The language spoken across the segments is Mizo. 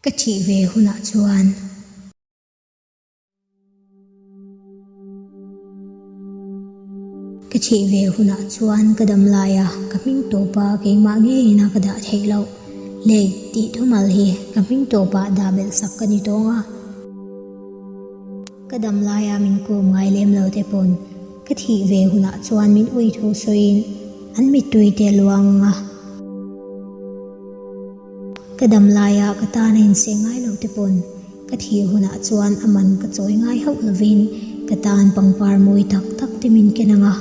Ka thih ve hunah chuan. Ka thih ve hunah chuan ka dam laia ka hming tawpa keimah ngeiin a ka dah theih loh lei tih thumal hi ka hming tawpah dah belh sak ka ni tawng a. Ka dam laia min kawm ngai lem lo te pawn ka thih ve hunah chuan min ui thu sawiin an mittui te luang a. Ka dam laia ka tan a inseh ngai lo te pawn ka thih hunah chuan a man ka chawi ngai hauh lovin ka tan pangpar mawi tak tak te min ken ang a.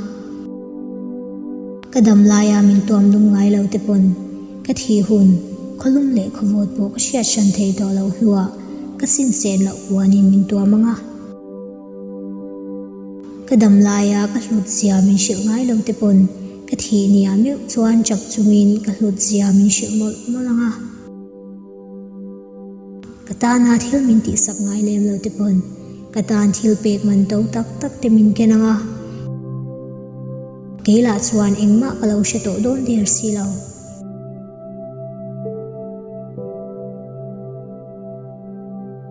Ka dam laia min tuam lum ngai lo te pawn ka thih hun khawlum leh khawvawt pawh ka hriat hran thei tawh loh hnuah ka sinsen loh puanin min tuam ang a. Ka dam laia ka hlut zia min hrilh ngai lo te pawn ka thih nia meuh chuan chak chungin ka hlut zia min hrilh mawlh mawlh ang a. Ka tana thil min tihsak ngai lem lo te pawn ka tan thil pek man to tak tak te min ken ang a. Kei lah chuan engmah ka lo hre tawh dawn der si lo.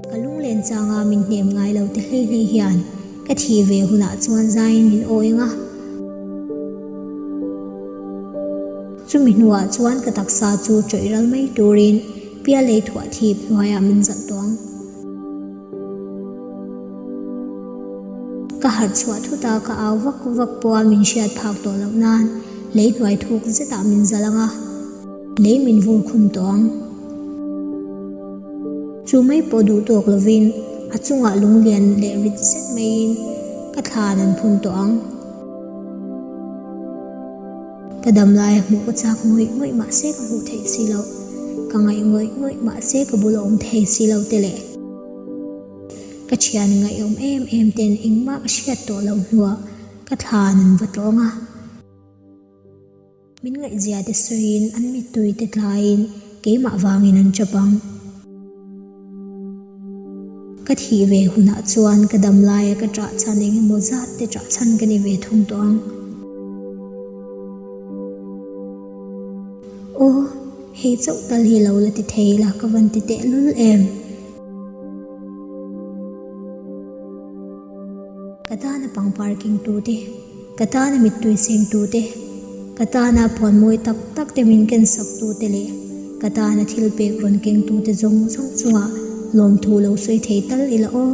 Ka lunglen changa min hnem ngai lo te hlei hlei hian ka thih ve hunah chuan zaiin min awi ang a. Chumi hnuah chuan ka taksa chu ṭawih ral mai turin pial lei thuah thip hnuaiah min zalh tawh ang. Ka harh chhuah thut a, ka au vak vak pawha min hriat phak tawh loh nan lei hnuai thuk zetah min zalh ang a. Lei min vur khum tawh ang. Chu mai pawh duh tawk lovin a chungah lunglian leh rit zet maiin ka thlan an phun tawh ang. Ka dam laia hmuh ka chak ngawih ngawih mahse ka hmuh theih si loh. Ka ngaih ngawih ngawih mahse ka bul a awm thei si lo te leh. Ka thian ngaihawm em em ten engmah ka hriat tawh loh hnuah ka thlan an va tlawng a. Min ngaihzia te sawiin an mittui te tlaiin keimah vangin an chap ang. Ka thih ve hunah chuan ka dam laia ka ṭah chhan eng emaw zat te ṭah chhan ka ni ve thung tawh ang. Aw, hei chauh tal hi lo la ti thei la ka van ti tehlul em? Ka tana pangpar kengtu te, ka tana mittui sengtu te, ka tana puan mawi tak tak te min ken saktu te leh ka tana thil pek rawn kengtu te zawng zawng chungah lawmthu lo sawi thei tal ila aw.